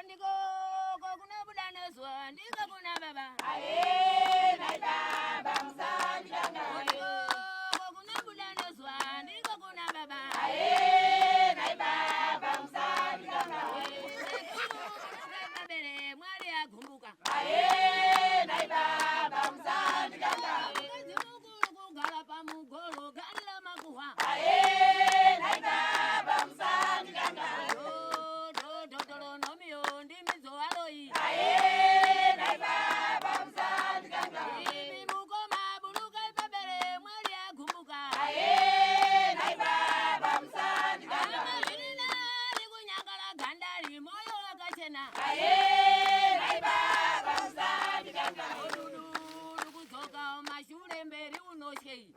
Ndiko kunobuda nezuva, ndiko kuna baba. Ndiko kunobuda nezuva, ndiko kuna baba. Sekuru mabere, Mwari agumbuka. Mukadzi mukuru kugara pamugoro, garira makuhwa. Dotoronomio ndimidzo varoyi. Imi mukoma burukai pabere, Mwari agumbuka. Hama zviri nani kunyangara gandari, moyo wakachena. Odudu kudzoka mashure mberi unotyei.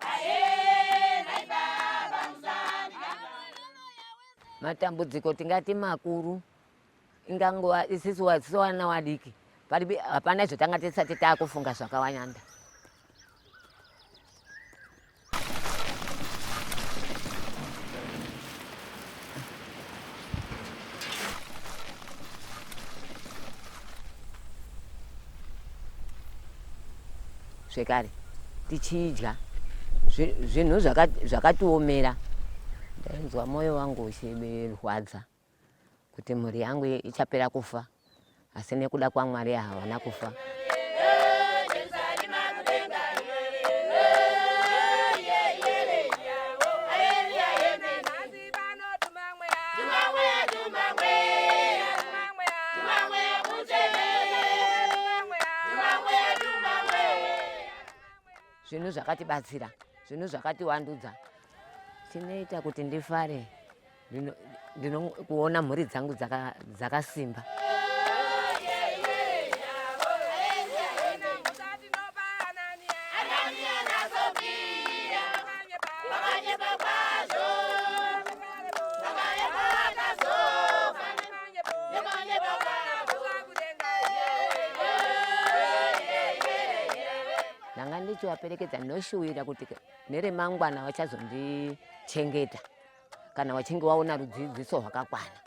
Matambudziko tingati makuru, ingangova isisu vana vadiki, paripi hapana zvatanga tisati takufunga zvakawanda. Zvekare tichidya zvinhu zvakatiomera. Ndainzwa mwoyo wangu uchirwadza kuti mhuri yangu ichapera kufa, asi nekuda kwaMwari havana kufa. Zvinhu zvakatibatsira, zvinhu zvakatiwandudza. Chinoita kuti ndifare ndino kuona mhuri dzangu dzakasimba. Ndanga ndichivaperekedza, ndinoshuwira kuti neremangwana vachazondichengeta kana vachinge waona rudzidziso rwakakwana.